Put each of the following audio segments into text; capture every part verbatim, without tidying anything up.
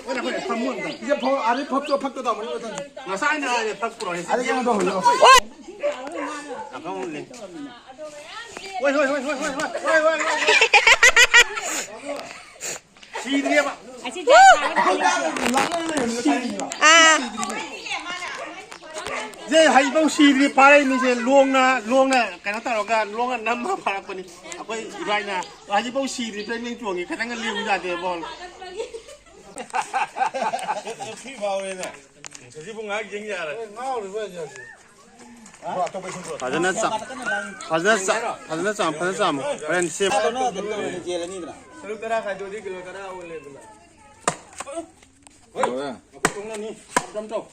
ꯐꯝꯃꯨ ꯑꯝꯇ꯫ ꯁꯤꯗ ꯐꯝ-, ꯑꯥꯗꯩ ꯐꯝ-, ꯐꯝꯇꯣꯛꯑꯣ, ꯐꯝꯇꯣꯛꯑꯣ꯫ ꯉꯁꯥꯏꯅ ꯍꯥꯏꯔꯦ ꯐꯝ ꯄꯨꯔꯛꯑꯣ꯫ ꯑꯥꯗꯩ ꯀꯩꯅꯣ ꯇꯧꯍꯜꯂꯣ꯫ ꯍꯣꯏ, ꯍꯣꯏ, ꯍꯣꯏ꯫ ꯁꯤꯗ꯭ꯔꯤꯑꯕ꯫ ꯑꯥ꯫ ꯁꯦ, ꯍꯧꯖꯤꯛꯐꯥꯎ ꯁꯤꯗ꯭ꯔꯤ, ꯐꯥꯔꯛꯏꯅꯤꯁꯦ꯫ ꯂꯣꯡꯅ, ꯂꯣꯡꯅ ꯀꯩꯅꯣ ꯇꯧꯔꯒ, ꯂꯣꯡꯅ ꯅꯝꯃ ꯐꯥꯔꯛꯄꯅꯤ꯫ ꯑꯩꯈꯣꯏ ꯏꯕꯥꯏꯅ ꯍꯧꯖꯤꯛꯐꯥꯎ ꯁꯤꯗ꯭ꯔꯤ, ꯄ꯭ꯔꯦꯡ ꯄ꯭ꯔꯦꯡ ꯆꯣꯡꯉꯤ, ꯈꯤꯇꯪꯒ ꯂꯦꯡꯕ ꯌꯥꯗꯦ ꯕꯣꯜ꯫ ꯐꯤ ꯐꯥꯎꯔꯦꯅꯦ꯫ ꯉꯁꯤꯕꯨ ꯉꯥꯏꯍꯥꯛ ꯌꯦꯡ ꯌꯥꯔꯦ꯫ ꯐꯖꯅ ꯆꯥ-, ꯐꯖꯅ ꯆꯥ-, ꯐꯖꯅ ꯆꯥꯝꯃꯨ, ꯐꯖꯅ ꯆꯥꯝꯃꯨ꯫ ꯍꯣꯔꯦꯟ ꯁꯦꯝ꯫ ꯇꯔꯨꯛ ꯇꯔꯥ ꯈꯥꯏꯗꯣꯛꯑꯗꯤ ꯀꯤꯂꯣ ꯇꯔꯥ ꯑꯣꯜꯂꯦꯗꯅ꯫ ꯂꯣꯏꯔꯦ꯫ ꯃꯈꯨꯠ ꯇꯣꯡꯅꯅꯤ꯫ ꯆꯝ ꯆꯝ ꯇꯧ꯫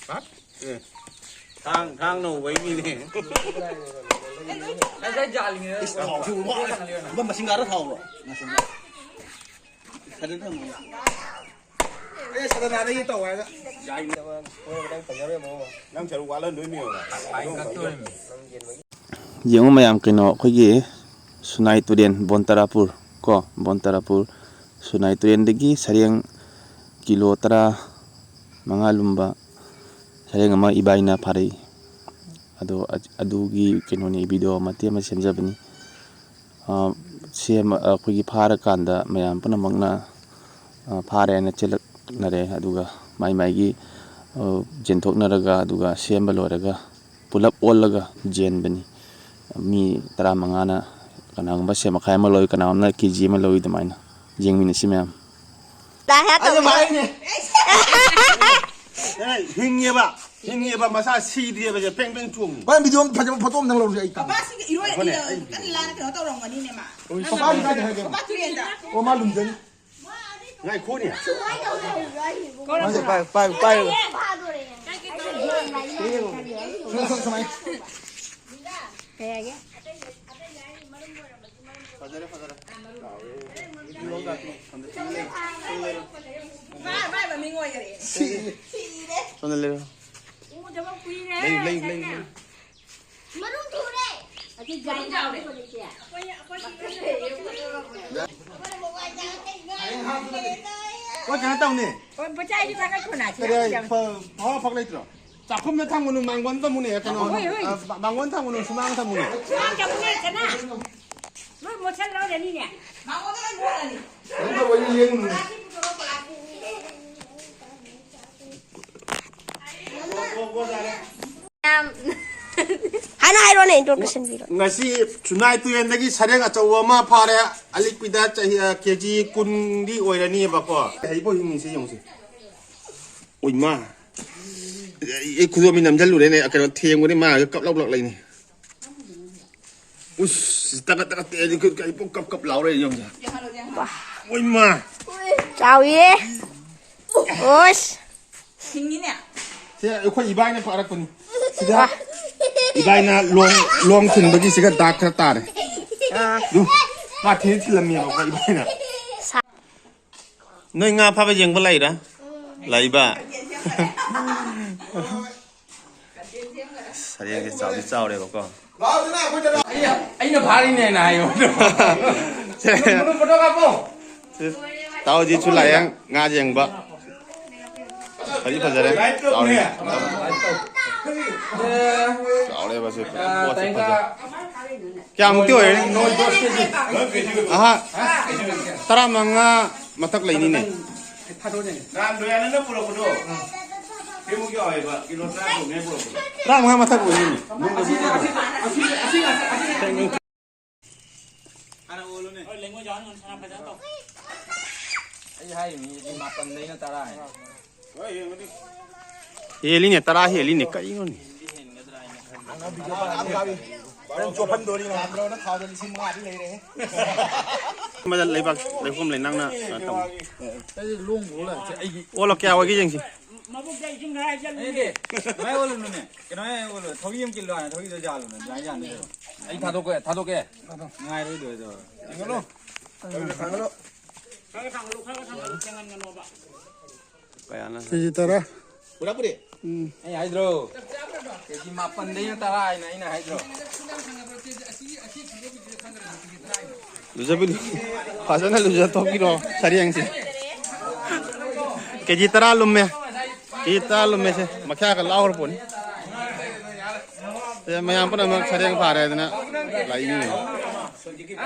ꯍꯥ? ꯑꯦ꯫ ꯊꯥꯡ, ꯊꯥꯡ ꯅꯧꯕꯩꯅꯤꯅꯦ꯫ ꯏꯁ, ꯊꯥꯎꯁꯨ ꯎꯕ꯫ ꯂꯨꯄꯥ ꯃꯁꯤꯡ ꯈꯔ ꯊꯥꯎꯔꯣ? ꯃꯁꯤꯡ ꯈꯔ꯫ ꯁꯗꯅ ꯑꯃꯨꯛ꯫ ꯑꯦ, ꯁꯗꯅ ꯑꯗꯒꯤ ꯇꯧ ꯍꯥꯏꯔꯒ꯫ ꯅꯪ ꯁꯔꯨꯛ ꯋꯥꯠꯍꯟꯗꯣꯏꯅꯦꯕ꯫ ꯌꯦꯡꯉꯨ ꯃꯌꯥꯝ, ꯀꯩꯅꯣ, ꯑꯩꯈꯣꯏꯒꯤ ꯁꯨꯅꯥꯏ ꯇꯨꯔꯦꯟ, ꯕꯣꯟꯇꯔꯥꯄꯨꯔ ꯀꯣ, ꯕꯣꯟꯇꯔꯥꯄꯨꯔ ꯁꯨꯅꯥꯏ ꯇꯨꯔꯦꯟꯗꯒꯤ ꯁꯔꯦꯡ ꯀꯤꯂꯣ ꯇꯔꯥ ꯃꯉꯥ ꯂꯨꯝꯕ ꯁꯔꯦꯡ ꯑꯃ ꯏꯕꯥꯏꯅ ꯐꯥꯔꯛꯏ꯫ ꯑꯗꯣ ꯑ-, ꯑꯗꯨꯒꯤ ꯀꯩꯅꯣꯅꯤ, ꯚꯤꯗꯤꯑꯣ ꯃꯇꯦꯛ ꯑꯃ ꯁꯦꯝꯖꯕꯅꯤ꯫ ꯑ, ꯁꯦꯝ-, ꯑꯩꯈꯣꯏꯒꯤ ꯐꯥꯔꯀꯥꯟꯗ ꯃꯌꯥꯝ ꯄꯨꯝꯅꯃꯛꯅ, ꯑ, ꯐꯥꯔꯦ ꯍꯥꯏꯅ ꯆꯦꯜꯂꯛꯅꯔꯦ꯫ ꯑꯗꯨꯒ ꯃꯥꯏ ꯃꯥꯏꯒꯤ, ꯑ, ꯌꯦꯟꯊꯣꯛꯅꯔꯒ, ꯑꯗꯨꯒ ꯁꯦꯝꯕ ꯂꯣꯏꯔꯒ ꯄꯨꯂꯞ ꯑꯣꯜꯂꯒ ꯌꯦꯟꯕꯅꯤ꯫ ꯃꯤ ꯇꯔꯥꯃꯉꯥꯅ ꯀꯅꯥꯒꯨꯝꯕ ꯁꯦꯝ ꯃꯈꯥꯏ ꯑꯃ ꯂꯧꯏ, ꯀꯅꯥꯒꯨꯝꯕꯅ ꯀꯦ ꯖꯤ ꯑꯃ ꯂꯧꯏ꯫ ꯑꯗꯨꯃꯥꯏꯅ ꯌꯦꯡꯃꯤꯟꯅꯁꯤ ꯃꯌꯥꯝ꯫ ꯂꯥꯏ ꯍꯔꯥꯎ ꯑꯗꯨ ꯇꯧꯕ꯫ ꯃꯥꯏꯅꯦ꯫ ꯑꯦ, ꯍꯤꯡꯉꯦꯕ, ꯍꯤꯡꯉꯦꯕ, ꯃꯁꯥ ꯁꯤꯗ꯭ꯔꯤꯑꯕꯁꯦ, ꯄꯦꯡ ꯄꯦꯡ ꯆꯣꯡꯉꯤ꯫ ꯚꯥꯏ, ꯚꯤꯗꯤꯑꯣ ꯑꯃ ꯐꯖꯕ ꯐꯣꯇꯣ ꯑꯝꯇꯪ ꯂꯧꯔꯁꯦ, ꯑꯩ ꯇꯝꯒꯦ꯫ ꯄꯥꯄꯥꯁꯤꯡꯒ ꯏꯔꯣꯏ-, ꯑꯩꯈꯣꯏꯅꯦ, ꯏꯔꯣꯏ-, ꯑꯩ ꯀꯟꯅ ꯂꯥꯟꯅ ꯀꯩꯅꯣ ꯇꯧꯔꯝꯒꯅꯤꯅꯦ ꯃꯥ꯫ ꯄꯥꯄꯥꯁꯤ ꯀꯥꯏꯗ ꯍꯥꯏꯒꯦ? ꯄꯥꯄꯥ ꯇꯨꯔꯦꯟꯗ꯫ ꯑꯣ, ꯃꯥ ꯂꯨꯝꯖꯅꯤ꯫ ꯉꯥꯏꯈꯣꯅꯦ꯫ ꯃꯥꯁꯦ ꯄꯥꯏ-, ꯄꯥꯏ-, ꯄꯥꯏꯔꯒ꯫ ꯁꯨꯃꯥꯏ, ꯁꯨꯃꯥꯏ꯫ ꯀꯩ ꯍꯥꯏꯒꯦ? ꯐꯖꯔꯦ, ꯐꯖꯔꯦ꯫ ꯃꯥ ꯃꯥꯏ ꯃꯃꯤꯡ ꯑꯣꯏꯈꯔꯦ꯫ ꯁꯤ-, ꯁꯤꯔꯦ꯫ ꯁꯣꯝꯗ ꯂꯩꯔꯣ꯫ ꯎꯗꯕ ꯀꯨꯏꯔꯦ꯫ ꯂꯩ, ꯂꯩ, ꯂꯩ, ꯂꯩ꯫ ꯃꯔꯨꯝ ꯊꯨꯔꯦ꯫ ꯑꯩꯈꯣꯏ, ꯑꯩꯈꯣꯏ ꯍꯣꯏ, ꯀꯩꯅꯣ ꯇꯧꯅꯤ꯫ ꯍꯣꯏ, ꯕꯣꯆꯥꯏꯁꯨ ꯊꯥꯒꯠꯈꯣꯅ, ꯁꯤ ꯀꯔꯤ, ꯌꯥꯝ ꯐ-, ꯐ-, ꯐꯛ ꯂꯩꯇ꯭ꯔꯣ? ꯆꯥꯛꯈꯨꯝꯗ ꯊꯝꯒꯅꯨ, ꯃꯥꯡꯒꯣꯟ ꯊꯝꯃꯨꯅꯦ, ꯀꯩꯅꯣ, ꯍꯣꯏ, ꯍꯣꯏ꯫ ꯑ, ꯃꯥꯡꯒꯣꯟ ꯊꯝꯒꯅꯨ, ꯁꯨꯃꯥꯡ ꯊꯝꯃꯨꯅꯦ꯫ ꯁꯨꯃꯥꯡ ꯊꯝꯃꯨꯅꯦ, ꯀꯅꯥ? ꯂꯣꯏ ꯃꯣꯠꯁꯜ ꯂꯧꯔꯅꯤꯅꯦ꯫ ꯃꯥꯡꯒꯣꯟꯗ ꯂꯣꯏ ꯃꯣꯠꯂꯅꯤ꯫ ꯀꯩꯅꯣ ꯇꯧꯕ, ꯑꯩ ꯌꯦꯡꯉꯨꯅꯦ꯫ ꯌꯥꯝ ꯍꯥꯟꯅ ꯍꯥꯏꯔꯣꯅꯦ, introduction ꯄꯤꯔꯣ꯫ ꯉꯁꯤ ꯆꯨꯅꯥꯏ ꯇꯨꯔꯦꯟꯗꯒꯤ ꯁꯔꯦꯡ ꯑꯆꯧꯕ ꯑꯃ ꯐꯥꯔꯦ꯫ ꯑꯂꯤꯛꯄꯤꯗ ꯆꯍꯤ, ꯑ, ꯀꯦ ꯖꯤ ꯀꯨꯟꯗꯤ ꯑꯣꯏꯔꯅꯤꯕꯀꯣ꯫ ꯍꯩꯕꯣ ꯍꯤꯡꯉꯤꯁꯦ ꯌꯦꯡꯉꯨꯁꯦ꯫ ꯎꯏꯃꯥ꯫ ꯑꯩ ꯈꯨꯗꯣꯝꯕꯤ ꯅꯝꯖꯜꯂꯨꯔꯦꯅꯦ꯫ ꯀꯩꯅꯣ ꯊꯦꯡꯕꯅꯤ ꯃꯥ ꯀꯞ ꯂꯧ ꯂꯧ ꯂꯩꯅꯤ꯫ ꯎꯁ, ꯇꯒꯠ ꯇꯒꯠ ꯇꯦꯛꯑꯗꯤ ꯈꯨꯠ ꯀꯩ ꯄꯨꯡ ꯀꯞ ꯀꯞ ꯂꯥꯎꯔꯦ ꯌꯦꯡꯉꯨꯁꯦ꯫ ꯎꯏꯃꯥ꯫ ꯆꯥꯎꯏꯌꯦ꯫ ꯑꯣꯁ꯫ ꯁꯤꯡꯉꯤꯅꯦ꯫ ꯁꯦ ꯑꯩꯈꯣꯏ ꯏꯕꯥꯏꯅ ꯐꯥꯔꯛꯄꯅꯤ꯫ ꯁꯤꯗ ꯏꯕꯥꯏꯅ ꯂꯣꯡ, ꯂꯣꯡ ꯊꯤꯟꯕꯒꯤ ꯁꯤꯒ ꯗꯥꯛ ꯈꯔ ꯇꯥꯔꯦ꯫ ꯑꯥ꯫ ꯑꯗꯨ ꯃꯥ ꯊꯤꯟꯗꯤ ꯊꯤꯜꯂꯝꯃꯦꯕꯀꯣ ꯏꯕꯥꯏꯅ꯫ ꯁꯥ- ꯅꯣꯏ ꯉꯥ ꯐꯥꯕ ꯌꯦꯡꯕ ꯂꯩꯔꯥ? ꯂꯩꯕ꯫ ꯁꯔꯦꯡꯁꯦ ꯆꯥꯎꯗꯤ ꯆꯥꯎꯔꯦꯕꯀꯣ꯫ ꯑꯩ, ꯑꯩꯅ ꯐꯥꯔꯤꯅꯦꯅ ꯍꯥꯏꯌꯣ꯫ ꯁꯦ꯫ ꯃꯅꯨꯡ ꯐꯣꯇꯣ ꯀꯥꯞꯄꯣ꯫ ꯁꯦ, ꯇꯥꯎꯖꯤꯠꯁꯨ ꯂꯥꯛꯑꯦ ꯉꯥ ꯌꯦꯡꯕ꯫ ꯐꯗꯤ ꯐꯖꯔꯦ꯫ ꯆꯥꯎꯔꯦ꯫ ꯆꯥꯎꯔꯦꯕ ꯁꯦ꯫ ꯄꯣꯠꯁꯦ ꯐꯖꯩ꯫ ꯀꯌꯥꯃꯨꯛꯇꯤ ꯑꯣꯏꯔꯦ? ꯑꯍꯥ, ꯇꯔꯥꯃꯉꯥ ꯃꯊꯛ ꯂꯩꯅꯤꯅꯦ꯫ ꯅꯍꯥꯟ ꯗꯌꯥꯅꯟꯗ ꯄꯨꯔꯛꯄꯗꯣ, ꯁꯤꯃꯨꯛ ꯌꯥꯎꯋꯦꯕ, ꯀꯤꯂꯣ ꯇꯔꯥ ꯀꯨꯟꯅꯦ ꯄꯨꯔꯛꯄꯗꯣ꯫ ꯇꯔꯥꯃꯉꯥ ꯃꯊꯛ ꯑꯣꯏꯅꯤ꯫ ꯍꯥꯟꯅ ꯑꯣꯜꯂꯨꯅꯦ꯫ ꯍꯣꯏ, ꯂꯩꯉꯣꯏ ꯌꯥꯎꯍꯟꯒꯅꯨ, ꯁꯅꯥ ꯐꯖꯅ ꯇꯧ꯫ ꯑꯩ ꯍꯥꯏꯔꯤꯅꯤ, ꯃꯥꯄꯟꯗꯩꯅ ꯇꯔꯥ ꯍꯥꯏꯅ꯫ ꯍꯣꯏ, ꯌꯦꯡꯉꯨꯅꯦ꯫ ꯍꯦꯜꯂꯤꯅꯦ, ꯇꯔꯥ ꯍꯦꯜꯂꯤꯅꯦ, ꯀꯔꯤꯅꯣꯅꯦ? ꯍꯦꯟꯗꯤ ꯍꯦꯟꯒꯗ꯭ꯔꯥ ꯍꯥꯏꯅ ꯈꯟꯕ꯫ ꯕꯥꯔꯣ ꯆꯣꯞꯍꯟꯗꯣꯔꯤ ꯃꯌꯥꯝ꯫ ꯕꯥꯔꯣꯅ ꯊꯥꯗ ꯂꯤꯁꯤꯡ ꯃꯉꯥꯗꯤ ꯂꯩꯔꯦ꯫ ꯃꯗ ꯂꯩꯕꯥꯛ ꯂꯩꯈꯣꯝ ꯂꯩ ꯅꯪꯅ ꯀꯩꯅꯣ ꯇꯧ꯫ ꯑꯩ ꯂꯣꯡ ꯂꯣꯡ ꯂꯥꯛꯁꯦ ꯑꯩꯒꯤ꯫ ꯑꯣꯜꯂꯣ, ꯀꯌꯥ ꯑꯣꯏꯒꯦ ꯌꯦꯡꯁꯤ꯫ ꯃꯕꯨꯛꯇ ꯏꯁꯤꯡ ꯈꯔ ꯍꯩꯖꯜꯂꯨꯅꯦ꯫ ꯑꯩꯗꯤ ꯃꯥꯏ ꯑꯣꯜꯂꯨꯅꯨꯅꯦ꯫ ꯀꯩꯅꯣ ꯍꯦꯛ ꯑꯣꯜꯂꯨ꯫ ꯊꯧꯔꯤ ꯑꯃ ꯀꯤꯜꯂꯣ ꯍꯥꯟꯅ, ꯊꯧꯔꯤꯗꯣ ꯌꯥꯜꯂꯨꯅꯦ꯫ ꯑꯗꯨꯃꯥꯏꯅ ꯌꯥꯟꯗꯣꯏꯅꯦ꯫ ꯑꯩ ꯊꯥꯗꯣꯛꯀꯦ, ꯊꯥꯗꯣꯛꯀꯦ꯫ ꯉꯥꯏꯔꯣꯏꯗꯣꯏꯗꯣ꯫ ꯊꯥꯡꯒꯠꯂꯣ꯫ ꯈꯔ ꯊꯥꯡꯒꯠꯂꯨ, ꯈꯔ ꯊꯥꯡꯒꯠꯂꯨ, ꯊꯦꯡꯍꯟꯒꯅꯣꯕ꯫ ꯀꯌꯥꯅ? ꯀꯦꯖꯤ ꯇꯔꯥ꯫ ꯄꯨꯔꯥ ꯄꯨꯔꯤ? ꯎꯝ꯫ ꯑꯩ ꯍꯥꯏꯗ꯭ꯔꯣ? ꯀꯦꯖꯤ ꯃꯥꯄꯟꯗꯩꯅ ꯇꯔꯥ ꯍꯥꯏꯅ ꯑꯩꯅ ꯍꯥꯏꯗ꯭ꯔꯣ? ꯂꯨꯖꯕꯤ, ꯐꯖꯅ ꯂꯨꯖꯊꯣꯛꯄꯤꯔꯣ ꯁꯔꯦꯡꯁꯦ꯫ ꯀꯦꯖꯤ ꯇꯔꯥ ꯂꯨꯝꯃꯦ꯫ ꯀꯦꯖꯤ ꯇꯔꯥ ꯂꯨꯝꯃꯦꯁꯦ꯫ ꯃꯈ꯭ꯌꯥꯒ ꯂꯥꯎꯔ ꯄꯣꯠꯅꯤ꯫ ꯁꯦ, ꯃꯌꯥꯝ ꯄꯨꯝꯅꯃꯛ ꯁꯔꯦꯡ ꯐꯥꯔꯦ ꯍꯥꯏꯗꯅ ꯂꯥꯛꯏꯅꯤ꯫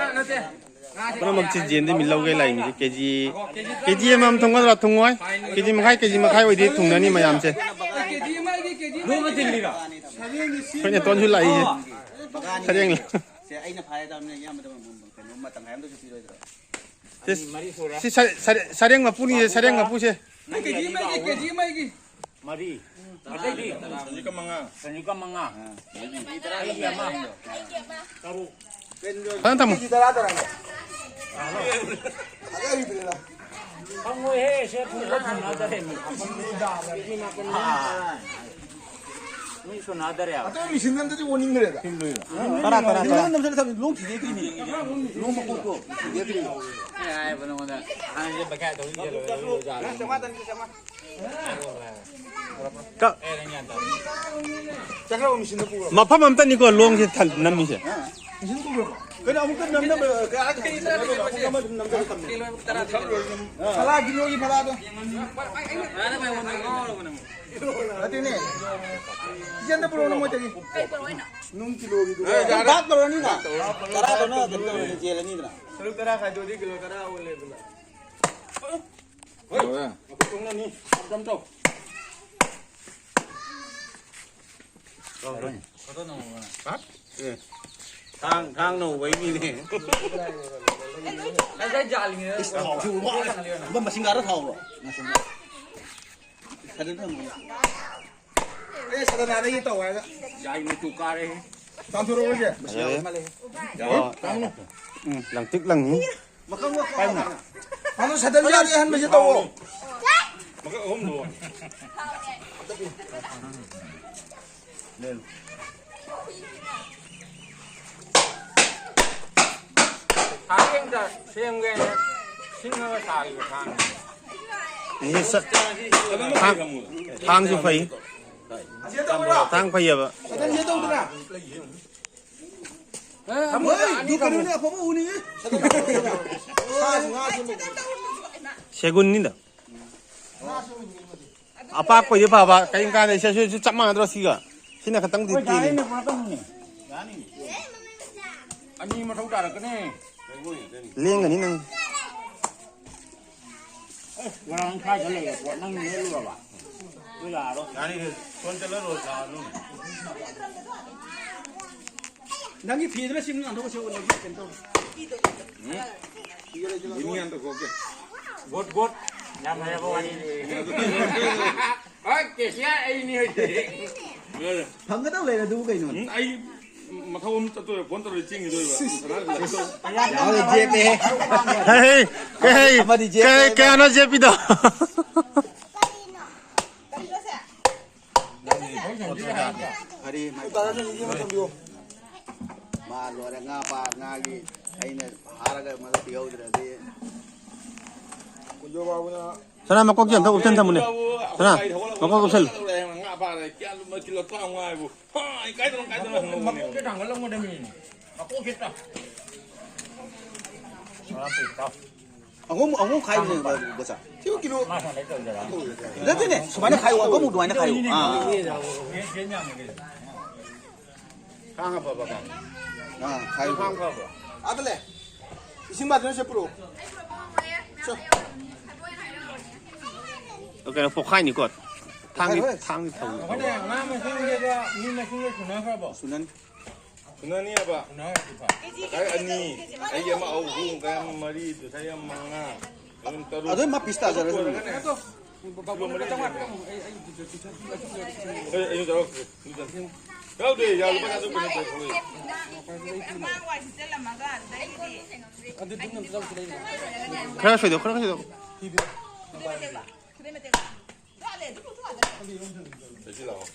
ꯄꯨꯝꯅꯃꯛꯁꯤ ꯖꯦꯟꯗꯤ ꯃꯤ ꯂꯧꯒꯦ ꯂꯥꯛꯏꯅꯤ꯫ ꯀꯦꯖꯤ, ꯀꯦꯖꯤ ꯑꯃꯃꯝ ꯊꯨꯡꯒꯗ꯭ꯔꯥ? ꯊꯨꯡꯉꯣꯏ꯫ ꯀꯦꯖꯤ ꯃꯈꯥꯏ, ꯀꯦꯖꯤ ꯃꯈꯥꯏ ꯑꯣꯏꯗꯤ ꯊꯨꯡꯅꯅꯤ ꯃꯌꯥꯝꯁꯦ꯫ ꯑꯩꯈꯣꯏ ꯅꯦꯇꯣꯟꯁꯨ ꯂꯥꯛꯏꯁꯦ꯫ ꯁꯔꯦꯡ꯫ ꯁꯦ, ꯑꯩꯅ ꯐꯥꯔꯦ ꯇꯥꯕꯅꯤꯅ ꯏꯌꯥꯝꯕꯗ ꯀꯩꯅꯣꯝꯃ ꯇꯪꯈꯥꯏ ꯑꯃꯗꯁꯨ ꯄꯤꯔꯣꯏꯗ꯭ꯔꯣ? ꯁꯤ, ꯁꯤ ꯁꯔꯦ-, ꯁꯔꯦ-, ꯁꯔꯦꯡ ꯃꯄꯨꯅꯤꯁꯦ, ꯁꯔꯦꯡ ꯃꯄꯨꯁꯦ꯫ ꯅꯪ ꯀꯦꯖꯤ ꯑꯃꯒꯤ, ꯀꯦꯖꯤ ꯑꯃꯒꯤ꯫ ꯃꯔꯤ꯫ ꯑꯇꯩꯗꯤ? ꯁꯟꯖꯤꯀ ꯃꯉꯥ꯫ ꯁꯟꯖꯤꯀ ꯃꯉꯥ꯫ ꯑꯩꯒꯤ ꯑꯃ꯫ ꯇꯔꯨꯛ꯫ ꯐꯖꯅ ꯊꯝꯃꯨ꯫ ꯀꯦꯖꯤ ꯇꯔꯥ ꯇꯔꯥꯅꯦ꯫ ꯐꯪꯉꯣꯏꯍꯦ, ꯁꯦ ꯐꯪꯉꯣꯏ, ꯐꯪꯅꯗꯔꯦ ꯃꯤ꯫ ꯃꯤ ꯁꯣꯟꯅꯗꯔꯦ꯫ ꯑꯇꯩ ꯃꯤꯁꯤꯟ ꯑꯝꯇꯗꯤ ꯑꯣꯟꯅꯤꯡꯗ꯭ꯔꯦꯗ꯫ ꯇꯔꯥ, ꯇꯔꯥ, ꯇꯔꯥ꯫ ꯂꯣꯡ ꯊꯤꯗꯦꯛꯇ꯭ꯔꯤꯅꯤ꯫ ꯂꯣꯡ ꯃꯀꯣꯛꯇꯣ ꯊꯤꯗꯦꯛꯇ꯭ꯔꯤꯅꯤ꯫ ꯑꯩ ꯍꯥꯏꯕ ꯅꯉꯣꯟꯗ꯫ ꯍꯥꯟꯅꯁꯦ ꯄꯩꯈꯥ ꯇꯧꯅꯤ꯫ ꯆꯥꯝꯃꯉꯥ ꯇꯅꯤ, ꯆꯥꯝꯃꯉꯥ꯫ ꯀ-, ꯃꯐꯝ ꯑꯝꯇꯅꯤꯀꯣ ꯂꯣꯡꯁꯦ ꯊꯜ-, ꯅꯝꯃꯤꯁꯦ꯫ ꯀꯩꯅꯣ ꯑꯃꯨꯛꯇ ꯅꯝꯅꯕ, ꯀꯩ ꯍꯥꯏ-, ꯑꯃꯨꯛ ꯑꯃ ꯑꯗꯨꯝ ꯅꯝꯖꯜꯂ ꯊꯝꯃꯦ꯫ ꯐꯂꯥ, ꯀꯤꯂꯣꯒꯤ ꯐꯂꯥꯗꯣ꯫ ꯅꯠꯇꯦꯅꯦ꯫ ꯏꯆꯦꯟꯗ ꯄꯨꯔꯛꯑꯣꯅꯦ ꯃꯣꯏꯗꯒꯤ꯫ ꯅꯨꯡ ꯀꯤꯂꯣꯒꯤꯗꯨꯒ꯫ ꯅꯪ ꯚꯥꯞ ꯇꯧꯔꯅꯤꯅ꯫ ꯇꯔꯥꯗꯨꯅ ꯀꯩꯅꯣ ꯇꯧꯔꯅꯤ, ꯆꯦꯜꯂꯅꯤꯗꯅ꯫ ꯁꯔꯨꯛ ꯇꯔꯥ ꯈꯥꯏꯗꯣꯛꯑꯗꯤ ꯀꯤꯂꯣ ꯇꯔꯥ ꯑꯣꯜꯂꯦꯗꯅ꯫ ꯂꯣꯏꯔꯦ꯫ ꯃꯈꯨꯠ ꯇꯧꯅꯅꯤ꯫ ꯇꯞ ꯇꯞ ꯇꯧ꯫ ꯍꯥ? ꯑꯦ꯫ ꯊꯥꯡ, ꯊꯥꯡ ꯅꯧꯕꯩꯅꯤꯅꯦ꯫ ꯉꯁꯥꯏ ꯖꯥꯂꯤꯉꯩꯗ ꯏꯁ, ꯊꯥꯎꯁꯨ ꯋꯥ-, ꯃꯁꯤꯡ ꯀꯥꯔ ꯊꯥꯎꯔꯣ? ꯃꯁꯤꯡ ꯀꯥꯔ꯫ ꯁꯗꯟ ꯊꯝꯃꯣ꯫ ꯑꯦ, ꯁꯗꯟ ꯑꯥꯗꯒꯤ ꯇꯧ ꯍꯥꯏꯔꯒ꯫ ꯌꯥꯏ, ꯃꯇꯨ ꯀꯥꯔꯦ꯫ ꯇꯥꯟꯊꯣꯔꯛꯑꯣꯁꯦ꯫ ꯃꯁꯤ ꯌꯥꯎꯔꯦ ꯃꯥꯜꯂꯦ꯫ ꯎꯝ, ꯂꯪꯇ꯭ꯔꯤꯛ ꯂꯪꯉꯤ꯫ ꯃꯈꯜ ꯃꯈꯜ꯫ ꯄꯥꯏꯅ꯫ ꯃꯥꯅ ꯁꯗꯟ ꯌꯥꯗꯦ ꯍꯟꯕꯁꯦ ꯇꯧꯑꯣ꯫ ꯃꯈꯜ ꯑꯍꯨꯝ ꯂꯣ꯫ ꯊꯥꯡ ꯁꯦꯝꯒꯦ ꯁꯤꯡꯉꯒ ꯁꯥꯈꯤꯕ ꯊꯥꯡ꯫ ꯊꯥꯡ, ꯊꯥꯡꯁꯨ ꯐꯩ꯫ ꯑꯁꯤ ꯇꯧꯕ꯭ꯔꯣ? ꯊꯥꯡ ꯐꯩꯌꯦꯕ꯫ ꯁꯗꯟꯁꯦ ꯇꯧꯗꯅ꯫ ꯍꯣꯏ, ꯗꯨ ꯀꯩꯅꯣꯅꯦ, ꯑꯐꯕ ꯎꯅꯤꯌꯦ꯫ ꯁꯦꯒꯨꯟꯅꯤꯗ꯫ ꯑꯄꯥꯛꯄꯩꯗꯤ ꯐꯕ, ꯀꯔꯤꯝ ꯀꯥꯟꯗ ꯁꯤ, ꯁꯤ, ꯁꯤ ꯆꯞ ꯃꯥꯟꯅꯗ꯭ꯔꯣ ꯁꯤꯒ? ꯁꯤꯅ ꯈꯇꯪꯗꯤ ꯍꯣꯏ, ꯇꯦꯜꯂꯤ꯫ ꯌꯥꯅꯤꯅꯦ, ꯄꯨꯔꯛꯀꯅꯨꯅꯦ꯫ ꯌꯥꯅꯤ꯫ ꯑꯅꯤ ꯃꯊꯧ ꯇꯥꯔꯛꯀꯅꯤ꯫ ꯂꯦꯡꯒꯅꯤ ꯅꯪ꯫ ꯑꯦ, ꯉꯔꯥꯡ ꯁ꯭ꯋꯥꯏꯗ ꯂꯩꯔꯦ ꯄꯣꯠ, ꯅꯪ ꯅꯦꯠꯂꯨꯔꯕ? ꯑꯗꯨ ꯌꯥꯔꯣꯏ꯫ ꯌꯥꯅꯤ, ꯐꯣꯟ ꯆꯠꯂꯔꯣꯏ, ꯂꯥꯛꯑꯅꯨ꯫ ꯅꯪꯒꯤ ꯐꯤꯗꯨꯅ ꯁꯤ ꯅꯥꯟꯊꯣꯛꯑꯁꯤ, ꯀꯩꯅꯣ ꯇꯧꯔꯣ꯫ ꯎꯝ? ꯐꯤꯒ ꯂꯩꯇꯦ, ꯂꯥꯛꯑꯣ꯫ Good, good. ꯌꯥꯝ ꯍꯩꯔꯕ ꯋꯥꯅꯤ꯫ ꯍꯣꯏ, ꯀꯦꯁꯤꯌꯥꯔ ꯑꯩꯅꯤ ꯍꯧꯖꯤꯛ꯫ ꯐꯪꯒꯗꯧ ꯂꯩꯔꯦ ꯑꯗꯨꯕꯨ ꯀꯩꯅꯣ? ꯎꯝ, ꯑꯩ ꯃꯊꯧ ꯑꯃ ꯆꯠꯇꯣꯏꯕ, ꯐꯣꯟ ꯇꯧꯔ ꯆꯦꯟꯈꯤꯗꯣꯏꯕ꯫ ꯌꯥꯎꯔꯦ, ꯖꯦꯞꯅꯦ꯫ ꯍꯦ, ꯍꯦ, ꯀꯩ, ꯑꯃꯗꯤ ꯖꯦꯞ ꯀꯩ, ꯂꯩꯕ꯫ ꯀꯌꯥꯅꯣ ꯖꯦꯞꯄꯤꯗꯣ? ꯐꯔꯦ, ꯃꯥꯏ ꯃꯥ ꯂꯣꯏꯔꯦ, ꯉꯥ ꯄꯥ, ꯉꯥꯒꯤ ꯑꯩꯅ ꯐꯥꯔꯒ ꯃꯗꯨ ꯄꯤꯍꯧꯗ꯭ꯔꯗꯤ꯫ ꯁꯅꯥ, ꯃꯀꯣꯛꯁꯦ ꯑꯝꯇ ꯎꯞꯁꯟ ꯊꯝꯃꯨꯅꯦ꯫ ꯁꯅꯥ, ꯃꯀꯣꯛ ꯎꯞꯁꯜꯂꯨ꯫ ꯉꯥ ꯐꯥꯔꯦ, ꯀꯤꯂꯣ ꯇꯔꯥꯃꯉꯥ ꯍꯥꯏꯕꯨ꯫ ꯍꯥ, ꯏꯀꯥꯏꯗꯅꯣ, ꯏꯀꯥꯏꯗꯅꯣ ꯍꯪꯉꯧꯕꯅꯦ꯫ ꯃꯀꯣꯛꯁꯦ ꯊꯥꯡꯒꯠꯂꯝꯒꯗꯕꯅꯤꯅꯦ꯫ ꯃꯀꯣꯛꯁꯦ ꯇ-, ꯑꯉꯧ, ꯑꯉꯧ ꯈꯥꯏꯕꯅꯦ, ꯕꯣꯆꯥ꯫ ꯁꯤꯕꯨ ꯀꯤꯂꯣ꯫ ꯃꯥ ꯁꯥꯟꯅꯩ ꯇꯧꯖꯔꯛꯑꯅꯤ꯫ ꯅꯠꯇꯦꯅꯦ, ꯁꯨꯃꯥꯏꯅ ꯈꯥꯏꯌꯣ, ꯑꯉꯧꯕ ꯑꯗꯨꯃꯥꯏꯅ ꯈꯥꯏꯌꯣ꯫ ꯑꯥ꯫ ꯌꯦꯟ, ꯌꯦꯟ ꯌꯥꯝꯃꯦ ꯀꯩꯅꯣ꯫ ꯈꯥꯡ ꯍꯥꯞꯄꯕ ꯈꯥꯡ? ꯑꯥ, ꯈꯥꯏꯌꯣ꯫ ꯈꯥꯡ ꯐꯕ꯭ꯔꯣ? ꯑꯥꯗ ꯂꯩ꯫ ꯏꯁꯤꯡ ꯕꯥꯇꯤꯟ ꯑꯃ ꯁꯤꯗ ꯄꯨꯔꯛꯑꯣ꯫ ꯆꯣ꯫ ꯀꯩꯅꯣ, ꯄꯣꯛꯈꯥꯏꯅꯤꯀꯣ꯫ ꯊꯥꯡꯗꯤ, ꯍꯣꯏ, ꯍꯣꯏ꯫ ꯊꯥꯡꯗꯤ ꯊꯧ꯫ ꯑꯩꯈꯣꯏꯅ ꯉꯥ ꯃꯁꯤꯡꯁꯦ ꯃꯤ ꯃꯁꯤꯡꯁꯦ ꯁꯨꯅꯈ꯭ꯔꯕꯣ? ꯁꯨꯅꯅꯤ꯫ ꯁꯨꯅꯅꯤꯕ꯫ ꯁꯨꯅꯈ꯭ꯔꯗꯤ ꯐꯔꯦ꯫ ꯇꯪꯈꯥꯏ ꯑꯅꯤ, ꯑꯩꯒꯤ ꯑꯃ ꯑꯍꯨꯝ, ꯀꯌꯥꯝ ꯃꯔꯤ, ꯇꯪꯈꯥꯏ ꯑꯃ ꯃꯉꯥ, ꯑꯗꯨꯝ ꯇꯔꯨꯛ꯫ ꯑꯗꯨ ꯃꯥ ꯄꯤꯁ ꯇꯥꯖꯔꯁꯅꯨ꯫ ꯀꯣꯟꯅꯒꯅꯦ꯫ ꯕꯥꯕꯨ, ꯂꯨꯄꯥ ꯆꯥꯝꯃꯉꯥ ꯄꯤꯔꯝꯃꯣ꯫ ꯑꯩ, ꯑꯩ, ꯑꯩ, ꯑꯩ ꯌꯥꯎꯔꯛꯇ꯭ꯔꯦ꯫ ꯌꯥꯎꯗꯦ, ꯌꯥꯎꯗꯦ, ꯂꯨꯄꯥ ꯆꯥꯇ꯭ꯔꯨꯛ ꯀꯩꯅꯣ ꯇꯧꯔꯦ꯫ ꯑꯗꯨ ꯑꯗꯨꯝ ꯑꯝꯇ ꯂꯧꯁꯤ ꯂꯩꯅꯦ꯫ ꯈꯔ ꯁꯣꯏꯗꯣꯛ, ꯈꯔ ꯁꯣꯏꯗꯣꯛ꯫ ꯂꯩꯁꯤ ꯂꯥꯛꯑꯣ꯫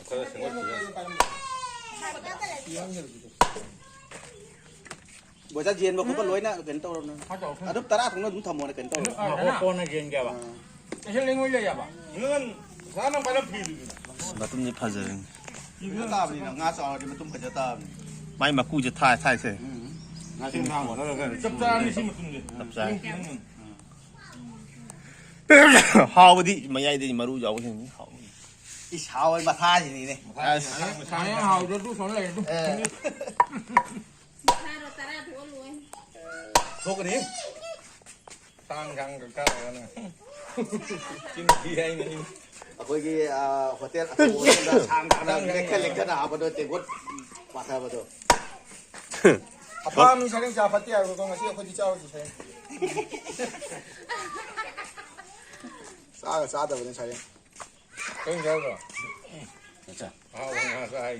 ꯈꯔ ꯁꯦꯝꯒꯠꯈꯤꯒꯦ꯫ ꯕꯣꯏꯆꯥ, ꯌꯦꯟꯕ ꯈꯣꯠꯄ ꯂꯣꯏꯅ ꯀꯩꯅꯣ ꯇꯧꯔꯕꯅꯦ꯫ ꯑꯗꯨꯝ ꯇꯔꯥ ꯊꯣꯛꯅ ꯑꯗꯨꯝ ꯊꯝꯃꯣꯅꯦ, ꯀꯩꯅꯣ ꯇꯧꯔꯣ꯫ ꯑꯣ, ꯀꯣꯟꯅ ꯌꯦꯡꯒꯦꯕ꯫ ꯑꯥ꯫ ꯑꯩꯁꯦ ꯂꯩꯉꯣꯏ ꯂꯩꯌꯦꯕ꯫ ꯅꯪ ꯁꯥ ꯅꯪ ꯄꯥꯏꯔ ꯐꯤꯗꯨꯗꯤ꯫ ꯑꯁ, ꯃꯇꯨꯝꯗꯤ ꯐꯖꯔꯦ꯫ ꯐꯤꯗꯨꯅ ꯇꯥꯕꯅꯤꯅ, ꯉꯥ ꯆꯥꯎꯔꯗꯤ ꯃꯇꯨꯝ ꯐꯖ ꯇꯥꯕꯅꯤ꯫ ꯃꯥꯏ ꯃꯀꯨꯁꯦ ꯊꯥꯏ, ꯊꯥꯏꯁꯦ꯫ ꯎꯝ꯫ ꯉꯥ ꯁꯦꯝ ꯁꯥꯕ꯫ ꯆꯞ ꯆꯥꯔꯅꯤ ꯁꯤ ꯃꯇꯨꯝꯁꯦ꯫ ꯆꯞ ꯆꯥꯔꯦ꯫ ꯎꯝ꯫ ꯍꯥꯎꯕꯗꯤ ꯃꯌꯥꯏꯗꯗꯤ ꯃꯔꯨ ꯌꯥꯎꯕꯁꯤꯡꯅꯤ ꯍꯥꯎꯕꯗꯤ꯫ ꯏꯁ, ꯍꯥꯎꯕꯩ ꯃꯊꯥꯁꯤꯅꯤꯅꯦ꯫ ꯑꯁ꯫ ꯍꯌꯦꯡ ꯍꯥꯎꯗ꯭ꯔꯁꯨ ꯁꯣꯝ ꯂꯩꯔꯦ ꯑꯗꯨ꯫ ꯑꯦ꯫ ꯃꯈꯥꯗꯣ ꯇꯔꯥ ꯊꯣꯛꯍꯜꯂꯣꯏ꯫ ꯊꯣꯛꯀꯅꯤ꯫ ꯁꯥꯡ ꯁꯥꯡ ꯀꯛꯊꯔꯒꯅꯦ꯫ ꯆꯤꯡ ꯊꯤ ꯍꯥꯏꯅꯤ꯫ ꯑꯩꯈꯣꯏꯒꯤ, ꯑ, ꯍꯣꯇꯦꯜ ꯑꯆꯧꯕ ꯑꯃꯗ ꯁꯥꯡ ꯁꯥꯡꯅ ꯂꯦꯛꯊ ꯂꯦꯛꯊꯅ ꯍꯥꯞꯄꯗꯣ, ꯇꯦꯡꯀꯣꯠ ꯄꯥꯊꯕꯗꯣ꯫ ꯑꯄꯥꯝꯃꯤ ꯁꯔꯦꯡ ꯆꯥ ꯐꯠꯇꯦ ꯍꯥꯏꯕꯀꯣ, ꯉꯁꯤ ꯑꯩꯈꯣꯏꯗꯤ ꯆꯥꯔꯨꯁꯤ ꯁꯔꯦꯡ꯫ ꯆꯥꯒ ꯆꯥꯗꯕꯅꯤ ꯁꯔꯦꯡ꯫ ꯀꯔꯤ ꯆꯥꯔꯕ? ꯑꯍꯥꯎꯕ ꯉꯥ ꯆꯥ ꯍꯥꯏ꯫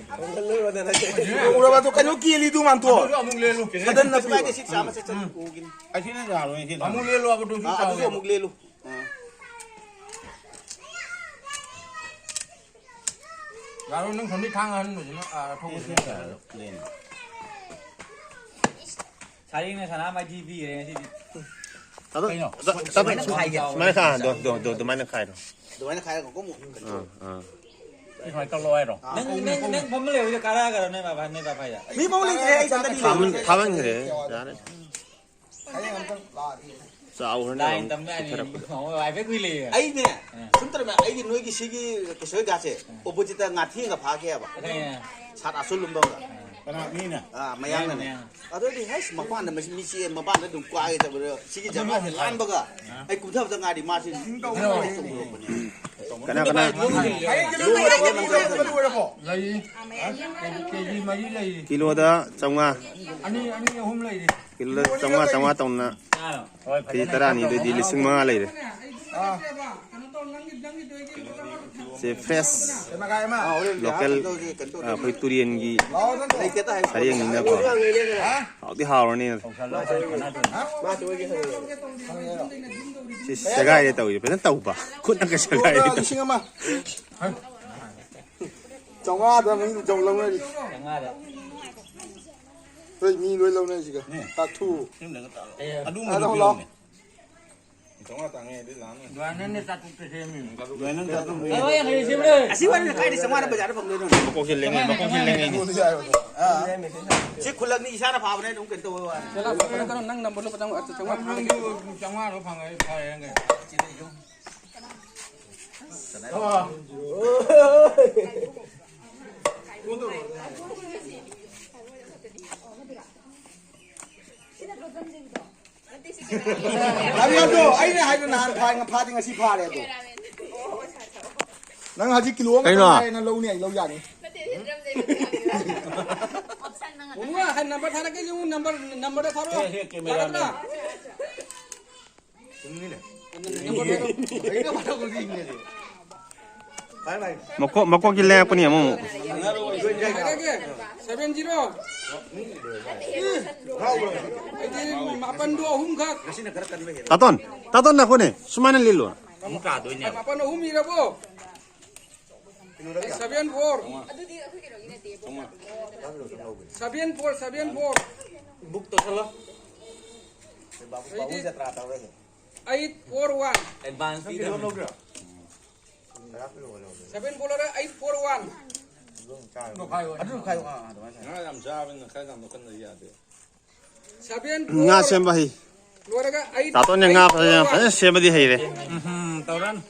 ꯎꯔꯕ ꯑꯗꯨ ꯀꯩꯅꯣ ꯀꯦꯜꯂꯤꯗꯨ ꯃꯥꯟꯊꯣꯛ꯫ ꯑꯗꯨꯁꯨ ꯑꯃꯨꯛ ꯂꯦꯜꯂꯨ꯫ ꯁꯗꯟꯅ ꯄꯤꯌꯨ꯫ ꯀꯥꯏꯗꯦ, ꯁꯤ ꯆꯥꯕ ꯆꯠ ꯆꯠ ꯎꯝ꯫ ꯀꯣꯛꯈꯤꯅꯤ꯫ ꯑꯁꯤꯅ ꯌꯥꯔꯣꯏ, ꯁꯤꯅ꯫ ꯑꯃꯨꯛ ꯂꯦꯜꯂꯨ ꯍꯥꯏꯕꯗꯨ ꯁꯤ ꯑꯥ, ꯑꯗꯨꯁꯨ ꯆꯥꯎꯋꯦ꯫ ꯑꯃꯨꯛ ꯂꯦꯜꯂꯨ꯫ ꯑꯥ꯫ ꯌꯥꯔꯣꯏ, ꯅꯪ ꯁꯣꯝꯗꯩ ꯊꯥꯡ ꯑꯍꯟꯕꯁꯤꯅ, ꯑꯥ, ꯊꯣꯛꯄꯁꯤꯅ꯫ ꯁꯥꯔꯤꯅ ꯁꯅꯥꯃꯍꯤ ꯄꯤꯈ꯭ꯔꯦ ꯉꯁꯤꯗꯤ꯫ ꯑꯗꯣ, ꯀꯩꯅꯣ? ꯑꯗꯣ, ꯑꯗꯣ, ꯁꯨꯃꯥꯏꯅ ꯈꯥꯏꯒꯦ꯫ ꯁꯨꯃꯥꯏꯅ ꯈꯥꯏ, ꯑꯗꯣ, ꯑꯗꯣ, ꯑꯗꯣ, ꯑꯗꯨꯃꯥꯏꯅ ꯈꯥꯏꯔꯣ꯫ ꯑꯗꯨꯃꯥꯏꯅ ꯈꯥꯏꯔꯒ ꯀꯣꯛ ꯑꯃꯨꯛ ꯀꯩꯅꯣ꯫ ꯑꯥ, ꯑꯥ꯫ ꯁꯤ ꯁꯨꯃꯥꯏꯅ ꯀꯛꯂꯛꯑꯣ ꯍꯥꯏꯔꯣ? ꯑꯥ, ꯅꯪ, ꯀꯣꯛꯅ, ꯅꯪ, ꯀꯣꯛꯅ꯫ ꯅꯪ ꯐꯝꯕ ꯂꯩꯕꯗ ꯀꯥꯔꯛꯑꯒꯔꯣ ꯅꯣꯏ ꯕꯥ-, ꯅꯣꯏ ꯕꯥ ꯐꯥꯏꯗ? ꯃꯤ ꯐꯝꯕ ꯂꯩꯇ꯭ꯔꯦ, ꯑꯩ ꯏꯊꯟꯇꯅꯤ ꯊꯥꯃꯟ-, ꯂꯩꯔꯤꯁꯦ꯫ ꯊꯥꯃꯟꯈ꯭ꯔꯦ꯫ ꯌꯥꯔꯦ꯫ ꯍꯌꯦꯡ ꯑꯝꯇꯪ ꯂꯥꯛꯑꯒꯦ꯫ ꯆꯥꯎꯈ꯭ꯔꯅꯤ ꯂꯥꯏꯟ ꯑꯗꯨꯝ ꯇꯝꯕ ꯌꯥꯅꯤ꯫ ꯄꯤꯊꯔꯛꯄꯗ꯫ ꯍꯣꯏ, ꯋꯥꯏꯐꯥꯏ ꯀꯨꯏ ꯂꯩꯌꯦ꯫ ꯑꯩꯅꯦ, ꯑꯥ꯫ ꯁꯨꯝ ꯇꯧꯔꯝꯃꯦ, ꯑꯩꯒꯤ ꯅꯣꯏꯒꯤ ꯁꯤꯒꯤ ꯀꯦꯁꯣꯏ ꯒꯥꯁꯦ, ꯑꯥ꯫ ꯑꯣꯄꯣꯖꯤꯠꯇ ꯉꯥꯊꯦꯡꯒ ꯐꯥꯒꯦꯕ꯫ ꯈꯪꯉꯦ꯫ ꯁꯥꯠ ꯑꯁꯨ ꯂꯨꯝꯕ ꯑꯃꯒ꯫ ꯀꯅꯥ ꯃꯤꯅ? ꯑꯥ, ꯃꯌꯥꯡꯅꯅꯦ꯫ ꯃꯌꯥꯡꯅ꯫ ꯑꯗꯨꯗꯤ ꯍꯩꯁ, ꯃꯄꯥꯟꯗ ꯃꯁꯤ ꯃꯤ ꯆꯤꯛꯑꯦ, ꯃꯄꯥꯟꯗ ꯑꯗꯨꯝ ꯀ꯭ꯋꯥꯒꯦ ꯇꯧꯕꯗ ꯁꯤꯒꯤ ꯑꯗꯨ ꯖꯒꯥꯁꯦ ꯅꯪ ꯂꯥꯟꯕꯒ ꯑꯥ꯫ ꯑꯩ ꯀꯨꯝꯊꯕꯗ ꯉꯥꯏꯔꯤ, ꯃꯥꯁꯤ ꯁꯤꯡ ꯇꯧꯕ ꯂꯣꯏꯔꯦ꯫ ꯀꯅꯥ, ꯀꯅꯥ? ꯍꯌꯦꯡꯒꯤ ꯂꯣꯏꯔꯕꯣ? ꯂꯩ꯫ ꯀꯦꯖꯤ ꯃꯔꯤ ꯂꯩ꯫ ꯀꯤꯂꯣꯗ ꯆꯥꯝꯃꯉꯥ꯫ ꯑꯅꯤ, ꯑꯅꯤ, ꯑꯍꯨꯝ ꯂꯩꯔꯤ꯫ ꯀꯤꯂꯣꯗ ꯆꯥꯝꯃꯉꯥ, ꯆꯥꯝꯃꯉꯥ ꯇꯧꯅ ꯍꯣꯏ, ꯀꯦꯖꯤ ꯐꯖꯅ ꯇꯔꯥꯅꯤꯗꯨꯗꯤ ꯇꯧꯔꯣ꯫ ꯂꯤꯁꯤꯡ ꯃꯉꯥ ꯂꯩꯔꯦ꯫ ꯑꯥ꯫ ꯁꯦ ꯐ꯭ꯔꯦꯁ ꯑꯥ, ꯍꯣꯔꯦꯟ ꯂꯣꯀꯦꯜ, ꯀꯩꯅꯣ ꯇꯧꯁꯤ, ꯀꯩꯅꯣ ꯇꯧꯁꯤ꯫ ꯑꯥ, ꯑꯩꯈꯣꯏ ꯇꯨꯔꯦꯟꯒꯤ ꯂꯥꯛꯑꯣ, ꯅꯪ ꯁꯔꯦꯡꯅꯤꯅꯀꯣ꯫ ꯍꯥ? ꯍꯥꯎꯗꯤ ꯍꯥꯎꯔꯅꯤ꯫ ꯇꯧꯁꯜꯂꯣ, ꯐꯖꯅ ꯇꯧꯁꯜꯂꯣ꯫ ꯁꯤ ꯁꯦꯒꯥꯏꯔꯦ ꯇꯧꯔꯤꯁꯦ꯫ ꯐꯖꯅ ꯇꯧꯕ꯫ ꯈꯨꯠꯅꯒ ꯁꯦꯒꯥꯏꯔꯦ꯫ ꯂꯤꯁꯤꯡ ꯑꯃ꯫ ꯆꯥꯝꯃꯉꯥꯗ ꯃꯤ ꯂꯧꯅꯔꯤ꯫ ꯆꯥꯝꯃꯉꯥꯗ꯫ ꯍꯣꯏ, ꯃꯤ ꯂꯣꯏ ꯂꯧꯅꯔꯤꯁꯤꯒ꯫ ꯅꯦ꯫ ꯇꯥꯛꯊꯨ꯫ ꯑꯗꯨꯝꯕꯗꯨ ꯑꯗꯣ ꯂꯥꯛꯑꯣ꯫ ꯄꯤꯔꯝꯃꯦ꯫ ꯆꯥꯝꯃꯉꯥ ꯇꯥꯡꯉꯦ, ꯑꯗꯨ ꯂꯥꯛꯑꯅꯤ꯫ ꯂꯣꯏꯅ ꯆꯥꯇ꯭ꯔꯨꯛꯇ ꯁꯦꯝꯃꯤ꯫ ꯂꯣꯏꯅ ꯆꯥꯇ꯭ꯔꯨꯛ꯫ ꯆꯥꯝꯃꯉꯥ ꯌꯥꯡꯈꯩ ꯁꯦꯝꯂꯦ꯫ ꯑꯁꯤ ꯋꯥꯅꯤꯅ ꯀꯥꯏꯗ ꯆꯥꯝꯃꯉꯥꯅ ꯕꯖꯥꯔꯗ ꯐꯪꯗꯣꯏꯅꯣ? ꯃꯀꯣꯛꯁꯦ ꯂꯦꯡꯉꯦ, ꯃꯀꯣꯛꯁꯦ ꯂꯦꯡꯉꯦ꯫ ꯁꯤ ꯈꯨꯜꯂꯛꯅꯤ, ꯏꯁꯥꯅ ꯐꯥꯕꯅꯦ, ꯑꯗꯨꯝ ꯀꯩꯅꯣ ꯇꯧꯕ ꯋꯥꯅꯤ꯫ ꯆꯠꯂꯣ, ꯀꯩꯅꯣ ꯇꯧꯔꯣ, ꯅꯪ ꯅꯝꯕꯔꯗꯣ ꯈꯤꯇꯪ ꯆꯥꯝꯃꯉꯥ ꯐꯥꯔꯒꯦ꯫ ꯅꯪꯁꯨ ꯆꯥꯝꯃꯉꯥꯗꯣ ꯐꯪꯉꯦ, ꯐꯔꯦ, ꯌꯥꯡꯈꯩ꯫ ꯑꯗꯣ ꯑꯩꯅ ꯍꯥꯏꯗꯣ ꯅꯍꯥꯟ ꯐꯥ-, ꯐꯥꯗꯤ ꯉꯁꯤ ꯐꯥꯔꯦ ꯑꯗꯣ꯫ ꯅꯪ ꯍꯧꯖꯤꯛ ꯀꯤꯂꯣ ꯑꯃ ꯀꯩꯅꯣ? ꯈꯛꯇ ꯉꯥꯏꯔꯦ, ꯅꯪ ꯂꯧꯅꯤ ꯑꯩ ꯂꯧ ꯌꯥꯅꯤ꯫ ꯎꯝ? ꯅꯝꯕꯔ ꯊꯥꯔꯛꯀꯦ, ꯌꯦꯡꯉꯨ, ꯅꯝꯕꯔ, ꯅꯝꯕꯔꯗ ꯊꯥꯔꯛꯑꯣ꯫ ꯊꯥꯔꯛꯄ꯭ꯔꯥ? ꯅꯝꯕꯔꯗ ꯊꯥꯔꯛꯑꯣ꯫ ꯃꯀꯣꯛ, ꯃꯀꯣꯛꯀꯤ ꯂꯦꯡꯉꯛꯄꯅꯤ ꯑꯃꯨꯛ ꯑꯃꯨꯛ꯫ ꯍꯥꯏꯔꯒꯦ, seven zero꯫ ꯑꯩꯗꯤ ꯃꯥꯄꯟꯗꯣ ꯑꯍꯨꯝꯈꯛ꯫ ꯇꯥꯇꯣꯟ, ꯇꯥꯇꯣꯟ ꯅꯈꯣꯅꯦ, ꯁꯨꯃꯥꯏꯅ ꯂꯤꯜꯂꯣ꯫ ꯑꯃꯨꯛ ꯇꯥꯗꯣꯏꯅꯦ꯫ ꯃꯥꯄꯟ ꯑꯍꯨꯝ ꯏꯔꯕꯣ? Seven four꯫ Seven four, seven four꯫ Book ꯇꯧꯁꯜꯂꯣ꯫ ꯑꯩꯗꯤ eight four one꯫ Advance ꯄꯤꯗꯕꯅꯤ꯫ Seven four ꯂꯣꯏꯔꯦ, eight four one꯫ ꯑꯗꯨ ꯈꯥꯏꯌꯣ꯫ ꯑꯥ, ꯑꯗꯨꯃꯥꯏꯅ ꯈꯥꯏꯌꯣ꯫ ꯉꯥ ꯌꯥꯝ ꯆꯥꯕꯅꯤꯅ ꯈꯔ ꯌꯥꯝ ꯂꯧꯈꯠꯅꯗꯤ ꯌꯥꯗꯦ꯫ Seven four꯫ ꯉꯥ ꯁꯦꯝꯕ ꯍꯩ꯫ ꯂꯣꯏꯔꯒ eight, ꯇꯥꯇꯣꯟꯅ ꯉꯥ eight four ꯐꯖꯅ, one꯫ ꯐꯖꯅ ꯁꯦꯝꯕꯗꯤ ꯍꯩꯔꯦ꯫ ꯎꯝ, ꯇꯧꯔꯅꯤ꯫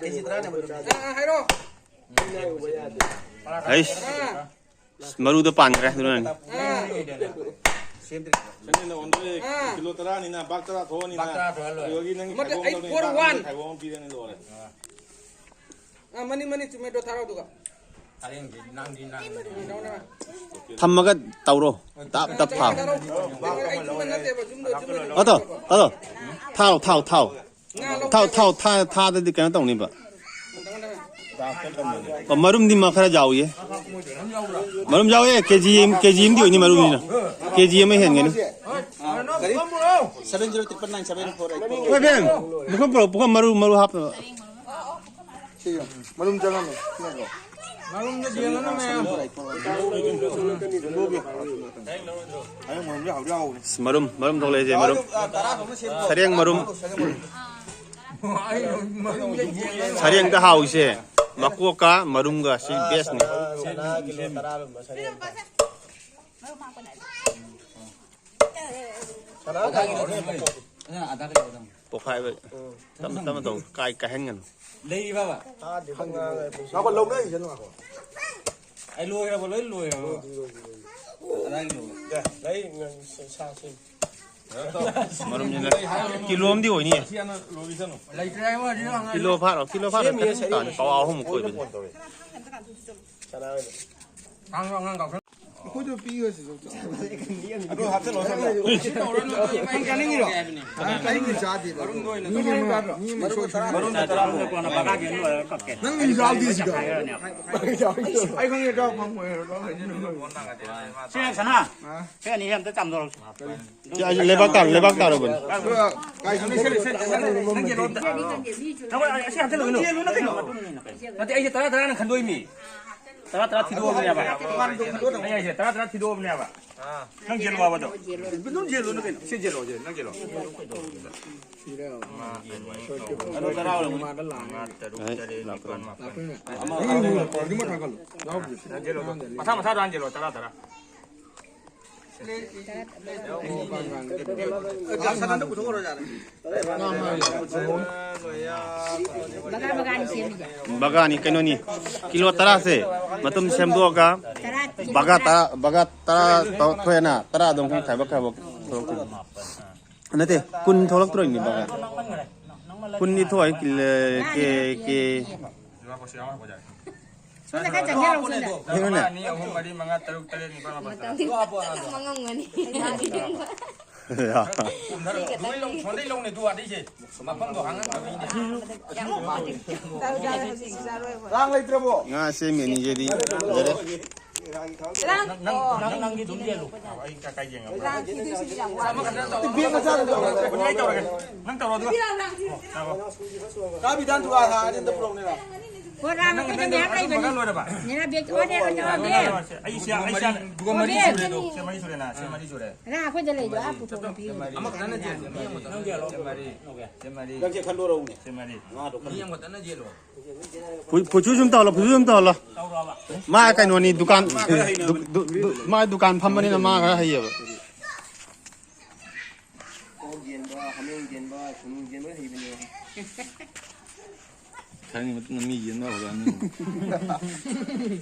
ꯀꯦꯖꯤ ꯇꯔꯥꯅꯦ꯫ ꯑꯥ, ꯑꯥ, ꯍꯥꯏꯔꯣ꯫ ꯍꯩꯁ꯫ ꯑꯥ꯫ ꯃꯔꯨꯗꯣ ꯄꯥꯟꯈ꯭ꯔꯦ ꯑꯗꯨꯅꯅꯤ꯫ ꯑꯥ꯫ ꯁꯦꯝꯗ꯭ꯔꯤ꯫ ꯁꯦꯝꯗ꯭ꯔꯤ, ꯅꯉꯣꯟꯗ ꯑꯥ꯫ ꯀꯤꯂꯣ ꯇꯔꯥꯅꯤꯅ ꯕꯥꯛ ꯇꯔꯥ ꯊꯣꯛꯑꯅꯤꯅ꯫ ꯕꯥꯛ ꯇꯔꯥ ꯊꯣꯛꯍꯜꯂꯣꯏ꯫ ꯑꯗꯨꯒꯤ ꯅꯪꯒꯤ ꯑꯃꯗ ꯈꯥꯏꯗꯣꯛ eight ꯑꯃꯗ four one꯫ ꯈꯥꯏꯗꯣꯛ ꯑꯃ ꯄꯤꯔꯅꯤ, ꯂꯣꯏꯔꯦ꯫ ꯑꯥ, ꯃꯅꯤ, ꯃꯅꯤ, ꯆꯨꯝꯃꯦꯗꯣ ꯊꯥꯔꯛꯑꯣ ꯑꯗꯨꯒ꯫ ꯊꯥꯔꯦꯡꯁꯦ ꯅꯪꯗꯤ ꯅꯪ꯫ ꯊꯝꯃꯒ ꯇꯧꯔꯣ꯫ ꯇꯞ ꯇꯞ ꯊꯥꯎ꯫ ꯑꯩ ꯆꯨꯝꯕ ꯅꯠꯇꯦꯕ, ꯆꯨꯝꯗꯣ, ꯆꯨꯝꯗꯣ꯫ ꯑꯗꯣ, ꯑꯗꯣ꯫ ꯊꯥꯎ, ꯊꯥꯎ, ꯊꯥꯎ꯫ ꯊꯥꯎ, ꯊꯥꯎ, ꯊꯥ-, ꯊꯥꯗꯗꯤ ꯀꯩꯅꯣ ꯇꯧꯅꯤꯕ꯫ ꯑꯣ, ꯃꯔꯨꯝꯗꯤ ꯃꯥ ꯈꯔ ꯌꯥꯎꯏꯌꯦ꯫ ꯃꯔꯨꯝ ꯌꯥꯎꯋꯦ, ꯀꯦꯖꯤ ꯑꯃ, ꯀꯦꯖꯤ ꯑꯃꯗꯤ ꯑꯣꯏꯅꯤ ꯃꯔꯨꯝꯁꯤꯅ꯫ ꯀꯦꯖꯤ ꯑꯃ ꯍꯦꯟꯒꯅꯤ꯫ ꯀꯔꯤ? Seven zero triple nine seven four eight four꯫ ꯍꯣꯏ, ꯕꯦꯝ, ꯄꯨꯈꯝ ꯄꯨꯔꯛꯑꯣ, ꯄꯨꯈꯝ ꯃꯔꯨ, ꯃꯔꯨ ꯍꯥꯞꯅꯕ꯫ ꯁꯤ ꯌꯦꯡꯉꯣ꯫ ꯃꯔꯨꯝ ꯆꯪꯉꯝꯃꯦ꯫ ꯁꯤ ꯅꯠꯇ꯭ꯔꯣ? ꯑꯁ, ꯃꯔꯨꯝ, ꯃꯔꯨꯝ ꯊꯣꯛꯂꯛꯏꯁꯦ, ꯃꯔꯨꯝ꯫ ꯁꯔꯦꯡ ꯃꯔꯨꯝ꯫ ꯁꯔꯦꯡꯗ ꯍꯥꯎꯏꯁꯦ ꯃꯀꯣꯛꯀ ꯃꯔꯨꯝꯒ ꯁꯤ ꯕꯦꯁꯅꯤ꯫ ꯄꯣꯛꯈꯥꯏꯕ꯫ ꯇꯞꯅ ꯇꯞꯅ ꯇꯧ꯫ ꯀꯥꯏ ꯀꯥꯏꯍꯟꯒꯅꯨ꯫ ꯂꯩꯔꯤꯕꯕ? ꯉꯥꯏꯈꯣ, ꯂꯧꯅꯔꯤꯁꯅꯨ, ꯉꯥꯏꯈꯣ꯫ ꯑꯩ ꯂꯣꯏꯈ꯭ꯔꯕ? ꯂꯣꯏ ꯂꯣꯏꯈ꯭ꯔꯕ? ꯂꯣꯏꯗ꯭ꯔꯤ, ꯂꯣꯏꯗ꯭ꯔꯤ, ꯂꯣꯏꯗ꯭ꯔꯤ꯫ ꯀꯗꯥꯏꯒꯤ ꯂꯣꯏꯕ? ꯌꯥ, ꯂꯩ, ꯉ-, ꯁꯥ, ꯁꯤ꯫ ꯃꯔꯨꯝꯁꯤꯅ ꯀꯤꯂꯣ ꯑꯃꯗꯤ ꯑꯣꯏꯅꯤꯌꯦ꯫ ꯂꯩꯇ꯭ꯔꯦ ꯍꯥꯏꯕ ꯋꯥꯅꯤ, ꯅꯪ ꯀꯤꯂꯣ ꯐꯥꯔꯣ, ꯀꯤꯂꯣ ꯐꯥꯔꯣ꯫ ꯁꯦꯝꯃꯤꯌꯦ, ꯈꯤꯇꯪ ꯁꯦꯝꯃꯤꯌꯦ꯫ ꯇꯥꯅꯤ, ꯄꯋꯥ ꯑꯍꯨꯝꯃꯨꯛ ꯑꯣꯏꯕꯅꯤ꯫ ꯆꯅꯥ ꯍꯣꯏꯗ꯫ ꯑꯉꯥꯡ, ꯑꯉꯥꯡ ꯀꯥꯎꯁꯟ-, ꯑꯩꯈꯣꯏꯗ ꯄꯤꯈ꯭ꯔꯁꯤ꯫ ꯑꯗꯨ ꯍꯥꯞꯆꯤꯜꯂꯣ, ꯍꯥꯞꯆꯤꯜꯂꯣ꯫ ꯁꯤ ꯇꯧꯔꯅꯨ, ꯑꯗꯨ ꯏꯃꯥ ꯅꯪ ꯆꯥꯅꯤꯡꯉꯤꯔꯣ? ꯑꯩ ꯆꯥꯗꯦꯕ꯫ ꯃꯔꯨꯝꯗꯣ ꯑꯣꯏꯅ ꯃꯤ ꯑꯃ, ꯃꯤ ꯑꯃ ꯁꯣꯏ ꯁꯣꯏ ꯃꯔꯨꯝꯗꯣ ꯇꯔꯥ ꯂꯣꯏꯔꯦ, ꯀꯛꯀꯦ꯫ ꯅꯪꯒꯤꯁꯨ ꯌꯥꯎꯗꯦ ꯁꯤꯗ꯫ ꯑꯩ ꯈꯪꯉꯦ, ꯆꯥꯎ ꯐꯪꯉꯣꯏ꯫ ꯁꯤ ꯁꯅꯥ꯫ ꯁꯤ ꯑꯅꯤ ꯑꯝꯇ ꯆꯥꯝꯊꯣꯔꯛꯁꯤ꯫ ꯁꯤ ꯑꯩꯁꯨ ꯂꯩꯕꯥꯛ ꯇꯥꯔ-, ꯂꯩꯕꯥꯛ ꯇꯥꯔꯕꯅꯤ꯫ ꯅꯪ ꯑꯁꯤ ꯍꯥꯞꯆꯤꯜꯂꯨꯒꯤꯅꯨ꯫ ꯅꯠꯇꯦ, ꯑꯩꯁꯦ ꯇꯔꯥ ꯇꯔꯥꯅ ꯈꯟꯗꯣꯛꯏꯃꯤ꯫ ꯇꯔꯥ ꯇꯔꯥ ꯊꯤꯗꯣꯛꯑꯕꯅꯦꯕ꯫ ꯑꯩ ꯍꯥꯏꯁꯦ ꯇꯔꯥ ꯇꯔꯥ ꯊꯤꯗꯣꯛꯑꯕꯅꯦꯕ꯫ ꯅꯪ ꯌꯦꯜꯂꯣ ꯍꯥꯏꯕꯗꯣ꯫ ꯑꯗꯨꯝ ꯌꯦꯜꯂꯣꯅ ꯀꯩꯅꯣ? ꯁꯤ ꯌꯦꯜꯂꯣ, ꯌꯦꯜꯂꯣ, ꯅꯪ ꯌꯦꯜꯂꯣ꯫ ꯑꯗꯨ ꯇꯔꯥ ꯑꯣꯏꯔꯝꯒꯅꯤ꯫ ꯃꯉꯥ, ꯇꯔꯨꯛ, ꯇꯔꯦꯠ, ꯅꯤꯄꯥꯜ, ꯃꯥꯄꯜ꯫ ꯑꯃ, ꯑꯃ, ꯅꯪ ꯌꯦꯜꯂꯣ ꯑꯗꯣ꯫ ꯃꯊꯥ ꯃꯊꯥꯗꯣ ꯍꯥꯟꯅ ꯌꯦꯜꯂꯣ, ꯇꯔꯥ, ꯇꯔꯥ꯫ ꯕꯒꯥ ꯕꯒꯥꯅꯤ ꯁꯦꯝꯃꯤꯁꯦ꯫ ꯕꯒꯥꯅꯤ ꯀꯩꯅꯣꯅꯤ, ꯀꯤꯂꯣ ꯇꯔꯥꯁꯦ ꯃꯇꯨꯝ ꯁꯦꯝꯗꯣꯛꯑꯒ ꯇꯔꯥ ꯕꯒꯥ ꯇꯔꯥ, ꯕꯒꯥ ꯇꯔꯥ ꯇꯧ-, ꯊꯣꯛꯑꯦꯅ, ꯇꯔꯥꯗꯣ ꯑꯃꯨꯛ ꯈꯥꯏꯕ ꯈꯥꯏꯕ ꯊꯣꯛꯂꯛꯇꯣꯏꯅꯤ꯫ ꯅꯠꯇꯦ, ꯀꯨꯟ ꯊꯣꯛꯂꯛꯇ꯭ꯔꯣꯏꯅꯤ ꯕꯒꯥ꯫ ꯀꯨꯟꯗꯤ ꯊꯣꯛꯑꯣꯏ, ꯀꯤꯂꯣ, ꯀꯦ, ꯀꯦ꯫ ꯁꯣꯝꯗ ꯈꯔ ꯆꯪꯁꯤꯜꯂꯛꯑꯣ, ꯁꯣꯝꯗ꯫ ꯑꯃ, ꯑꯅꯤ, ꯑꯍꯨꯝ, ꯃꯔꯤ, ꯃꯉꯥ, ꯇꯔꯨꯛ, ꯇꯔꯦꯠ, ꯅꯤꯄꯥꯜ, ꯃꯥꯄꯜ, ꯇꯔꯥ꯫ ꯃꯇꯝꯗꯤ ꯈꯤꯇꯪ ꯃꯉꯝꯒꯅꯤ꯫ ꯁꯣꯝꯗꯩ ꯂꯧ-, ꯁꯣꯝꯗꯩ ꯂꯧꯅꯦ ꯑꯗꯨ ꯋꯥꯗꯩꯁꯦ꯫ ꯃꯐꯝꯗꯣ ꯍꯥꯡꯉꯝꯗꯕꯩꯅꯦ꯫ ꯌꯥꯝ ꯋꯥꯗꯦ꯫ ꯆꯥꯔꯣꯏ, ꯍꯧꯖꯤꯛ ꯆꯥꯔꯣꯏ ꯑꯩꯈꯣꯏ꯫ ꯉꯥ ꯁꯦꯝꯃꯤꯅꯤꯁꯦ ꯗꯤ ꯐꯖꯔꯦ꯫ ꯅꯪ, ꯅꯪ, ꯅꯪ, ꯅꯪꯒꯤ ꯑꯗꯨꯝ ꯌꯦꯜꯂꯨ꯫ ꯑꯩ ꯀ-, ꯀꯥꯏ ꯌꯦꯡꯉꯕ? ꯔꯥꯡ ꯊꯤꯗꯣꯏꯁꯤꯗꯤ ꯌꯥꯝ ꯋꯥꯠꯂꯤ꯫ ꯕꯦꯛ ꯃꯆꯥꯗ ꯇꯧꯔꯣ꯫ ꯑꯩ ꯇꯧꯔꯒꯦ꯫ ꯅꯪ ꯇꯧꯔꯣ ꯑꯗꯨꯒ꯫ ꯀꯥ ꯕꯤꯗꯥꯟ ꯊꯨꯒꯥ ꯍꯥꯏꯔꯗꯤ ꯑꯝꯇ ꯄꯨꯔꯛꯎꯅꯦ꯫ ꯕꯣꯔꯥ ꯅꯪ, ꯃꯈꯣꯏꯗ ꯅꯪ ꯃꯌꯥꯝ ꯑꯗꯨꯝ ꯂꯩꯕꯅꯤ꯫ ꯕꯣꯔꯥ ꯂꯣꯏꯔꯕ? ꯅꯦꯅꯥ ꯕꯦꯒ ꯑꯣꯅꯦ, ꯑꯣꯅꯦ, ꯑꯣꯅꯦ꯫ ꯁꯦ, ꯑꯩ ꯁꯤ, ꯑꯩ ꯁꯤ, ꯑꯣꯅꯦ꯫ ꯁꯦ ꯃꯔꯤ ꯁꯨꯔꯦꯅ, ꯁꯦ ꯃꯔꯤ ꯁꯨꯔꯦ꯫ ꯅꯪ ꯑꯩꯈꯣꯏꯗ ꯂꯩꯗꯣ ꯑꯥ ꯄꯨꯊꯣꯛꯑ ꯄꯤꯔꯨ꯫ ꯑꯃꯈꯛꯇ ꯅꯠꯇꯦ, ꯃꯤ ꯑꯃꯈꯛꯇ ꯅꯪꯒꯤ ꯁꯦ ꯃꯔꯤ, ꯁꯦ ꯃꯔꯤ꯫ ꯅꯪꯁꯦ ꯈꯟꯗꯣꯔꯛꯎꯅꯦ꯫ ꯁꯦ ꯃꯔꯤ꯫ ꯃꯉꯥꯗꯣ ꯈꯜꯂꯣ꯫ ꯃꯤ ꯑꯃꯈꯛꯇꯅ ꯌꯦꯜꯂꯣ꯫ ꯐꯨ-, ꯐꯨꯆꯨ ꯁꯨꯝ ꯇꯧꯍꯜꯂꯣ, ꯐꯨꯆꯨ ꯁꯨꯝ ꯇꯧꯍꯜꯂꯣ꯫ ꯃꯥ ꯀꯩꯅꯣꯅꯤ, ꯗꯨꯀꯥꯟ, ꯗꯨ-, ꯗꯨ-, ꯗꯨ-, ꯃꯥ ꯗꯨꯀꯥꯟ ꯐꯝꯕꯅꯤꯅ ꯃꯥ ꯈꯔ ꯍꯩꯌꯦꯕ꯫ ꯑꯣꯛ ꯌꯦꯟꯕ, ꯍꯥꯃꯦꯡ ꯌꯦꯟꯕ, ꯁꯅꯨ ꯌꯦꯟꯕ ꯍꯩꯕꯅꯦ꯫ ꯈꯔꯅꯤ ꯃꯇꯨꯡꯗ ꯃꯤ ꯌꯦꯟꯕ ꯍꯧꯔꯛꯑꯅꯤ꯫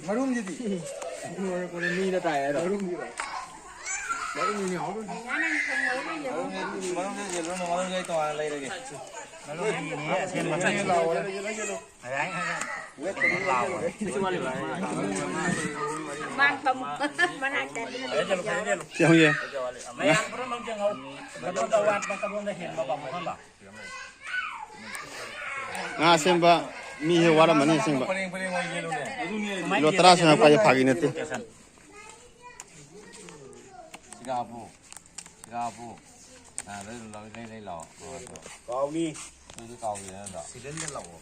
ꯃꯔꯨꯝꯁꯤꯗꯤ? ꯃꯤꯗ ꯇꯥꯏ ꯍꯥꯏꯔꯣ? ꯃꯔꯨꯝꯁꯤꯗꯤ? ꯃꯔꯨꯝꯁꯤꯗꯤ ꯍꯥꯎꯕꯅꯤ꯫ ꯃꯔꯨꯝꯁꯤꯗꯤ ꯌꯦꯜꯂꯨꯅꯨ, ꯃꯔꯨꯝꯁꯤꯗꯤ ꯑꯩ ꯇꯣꯉꯥꯟꯅ ꯂꯩꯔꯒꯦ꯫ ꯃꯔꯨꯝꯁꯤꯗꯤꯅꯦ, ꯑꯁꯦꯡꯕ ꯆꯠꯁꯤ꯫ ꯃꯥꯡꯐꯝ ꯃꯅꯥꯛꯇ ꯑꯗꯨꯅ ꯂꯩꯕ ꯌꯥꯎꯔꯦ꯫ ꯆꯦꯡꯒꯦ꯫ ꯃꯌꯥꯝ ꯄꯨꯝꯅꯃꯛ ꯌꯦꯡꯍꯧ꯫ ꯀꯗꯣꯝꯗ ꯋꯥꯠꯄ, ꯀꯗꯣꯝꯗ ꯍꯦꯟꯕ ꯄꯥꯝꯕ ꯈꯪꯕ? ꯉꯥ ꯑꯁꯦꯡꯕ ꯃꯤꯁꯦ ꯋꯥꯔꯝꯃꯅꯤ ꯑꯁꯦꯡꯕ꯫ ꯄꯔꯦꯡ ꯄꯔꯦꯡ ꯑꯣꯏꯅ ꯌꯦꯜꯂꯨꯅꯦ꯫ ꯀꯤꯂꯣ ꯇꯔꯥ ꯁꯨꯅ ꯄꯥꯏꯁꯦ ꯐꯥꯒꯤ ꯅꯠꯇꯦ꯫ ꯁꯤꯒꯥꯕꯨ, ꯁꯤꯒꯥꯕꯨ꯫ ꯑꯥ, ꯂꯩ, ꯂꯩ, ꯂꯩ, ꯂꯩ ꯂꯥꯛꯑꯣ꯫ ꯀꯥꯎꯅꯤ꯫ ꯅꯣꯏꯁꯨ ꯀꯥꯎꯗꯦ ꯅꯠꯇ꯭ꯔꯣ? ꯁꯤꯂꯤꯟꯗꯔ ꯂꯥꯛꯑꯣ꯫